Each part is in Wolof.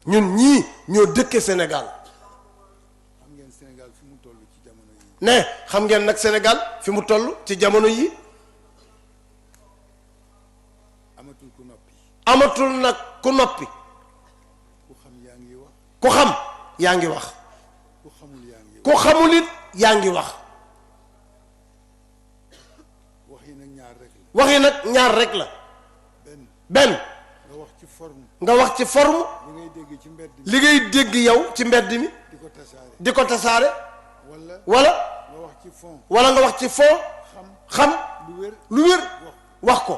ñun ñii ñoo dëkke Sénégal. xam ngeen Sénégal fi mu toll ci jamono yi. ne xam ngeen nag Sénégal fi mu toll ci jamono yi. amatul ku noppi. amatul nag ku noppi. ku xam yaa ngi wax. ku xam yaa ngi wax. ku xamul yaa ngi wax. ku xamul it yaa ngi wax. wax yi nag ñaar rek la. wax yi nag ñaar rek la. benn nga wax ci forme. nga wax ci forme. li ngay dégg ci mbedd mi. li ngay dégg yow ci mbedd mi. di ko tasaare. di ko tasaare. wala wala nga wax ci fond. wala nga wax ci fond. xam lu wér. lu wér wax ko.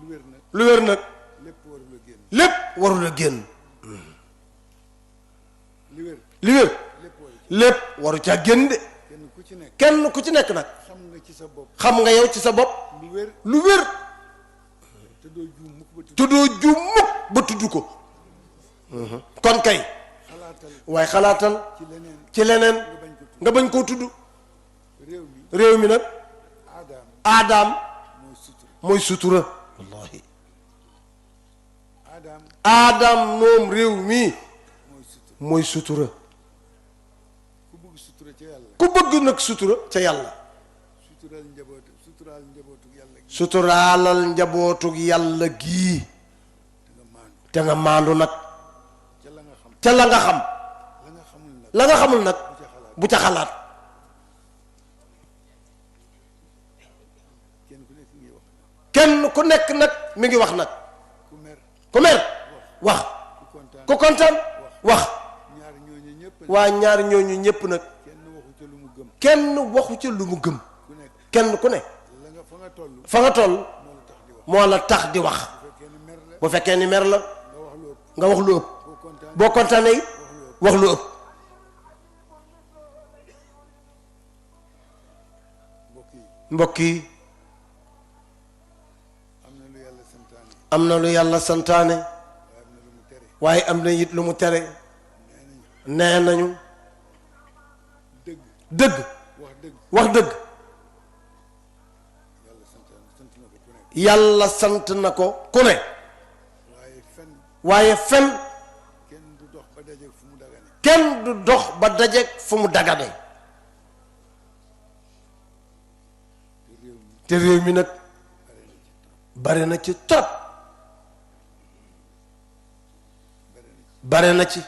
lu wér nag. lu wér nag lépp warul a génn. lépp warul a génn. li wér. li wér lépp warul. lépp waru caa génn de. kenn ku ci nekk. kenn ku ci nekk nag xam nga ci sa bopp. xam nga yow ci sa bopp lu wér. lu wér te doo juum mukk ba tudd. te doo juum mukk ba tudd ko. kon kay xalaatal waaye xalaatal ci leneen. ci leneen nga bañ ko tudd. nga bañ koo tudd. réew mi. réew mi nag aadaam aadaam mooy sutura. mooy sutura. wallahi aadaam aadaam moom réew mii mooy sutura. mooy sutura. ku bëgg sutura ca yàlla. ku bëgg nag sutura ca yàlla. suturaal njabootu suturaal njabootu yàlla gi. suturaalal njabootug yàlla gii. nga maandu. te nga maandu nag ca la nga xam. ca la nga xam. la nga xamul nag. la nga xamul nag bu ca xalaat. bu ca xalaat. kenn ku nekk ngi wax. kenn ku nekk nag mi ngi wax nag. ku mer. ku mer wax. ku kontaan. ku kontaan wax. ñaar ñooñu ñëpp. waa ñaar ñooñu ñépp nag kenn waxu ca lu mu gëm. kenn waxu ca lu mu gëm. ku nekk kenn ku ne la nga fa nga toll. fa nga toll moo la tax di wax. moo la tax di wax. bu fekkee ni mer la. bu fekkee ni mer la nga wax lu ëpp. nga wax lu ëpp. boo kontaan. boo kontaanee it wax lu ëpp. mbokk yi. mbokk yi am na lu yàlla santaane. am na lu yàlla santaane waaye am na lu mu tere. waaye am na it lu mu tere. nee nañu. nee nañu dëgg. dëgg wax dëgg. wax dëgg yàlla sant na ko ku yàlla sant na ko ku nekk. ne. waaye fen. waaye fen kenn du dox ba dajeeg fu mu dagane. kenn du dox ba dajeek fu mu dagane. te réew mi te réew mi nag bare na ci trop. bare na ci